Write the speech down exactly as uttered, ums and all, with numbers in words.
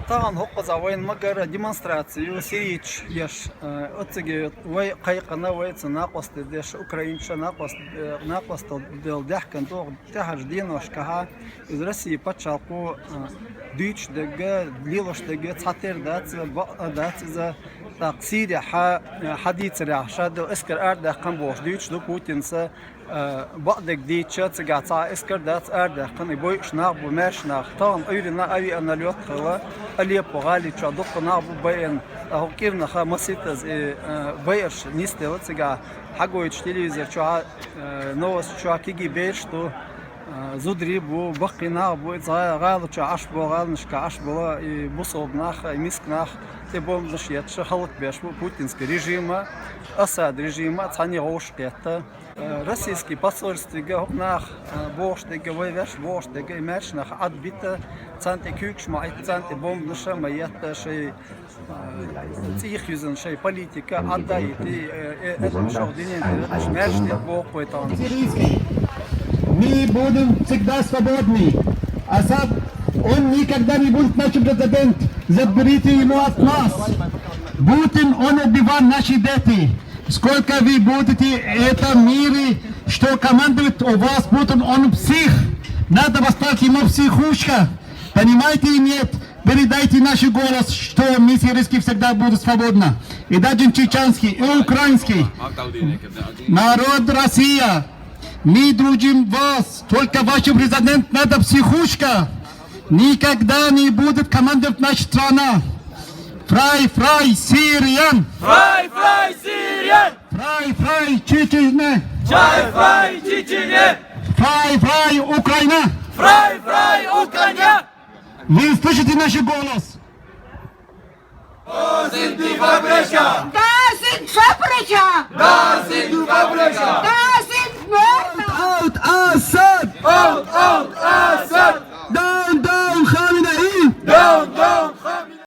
Тахан хӀокхуза вайна магара демонстраци ю сирийцаш еш, э, оццига вай кхайкхина, вайца накъостал деш, украинцаша накъост-, э, накъостал дел даьхкина догӀу тӀехьарча деношкахьа из Россе паччахьалкхо, э, дуьйцуш дерг, лелош дерг цхьатера дац, бакъ дац иза. ТӀаккха Сирехьа, э, хьадийцарехьа, ша дел эскар арадаьккхина бохуш дуьйцуш ду Путинца, э, бакъдерг дийцича, цигахь цхьа а эскар дац арадаьккхина, и бойуш нах бу, маьрша нах. Тахана Ӏуьйранна авианалёт хилла, Алеппо гӀали чохь дуккха нах бу байина, а хӀокху кӀирнахьа масийтаза и, э, байарш нисделла цигахь. Хьагойтуш телевизор чохь, э, новости чохь кегий бераш ду, э, зударий бу, баккхий нах бу, иза гӀа-, гӀала чохь Ӏаш болу, гӀаланашкахь Ӏаш болу и бусалба нах, и миска нах, тӀе бомбанаш етташ хӀаллакбеш бу путинский режима, Асад режима цхьаьна вовшахкхетта. Э, российский посольствига хӀокху наха, э, бохуш дерг, вай ваьш бохуш дерг, и маьрша нах Ӏад бита, царна тӀе куьйгаш ма Ӏитта, царна тӀе бомбанаш ма етта, шайн, э, цӀийх юьзна шайн политика Ӏадда а йита, э, э, э, шух динен тӀера маьрша дерг боху вай тахана. Сирийский. Мы будем всегда свободны. Асад, он никогда не будет нашим президент. Заберите ему от нас. Путин, он убивал наши дети. Сколько вы будете это мире, что командует у вас Путин, он псих. Надо поставить ему психушка. Понимаете или нет? Передайте наш голос, что мы сирийские всегда будут свободны. И даже чеченский, и украинский. Народ Россия, мы дружим вас. Только ваш президент надо психушка. Никогда не будет командовать наша страна. Frei, frei, Syrien! Frei, frei, Syrien! Frei, frei, Чечня! Frei, frei, Чечня! Frei, frei, Ukraine! Frei, frei, Ukraine! Вы слышите наш голос? Das sind die Verbrecher! Das sind Verbrecher! Das sind die Verbrecher!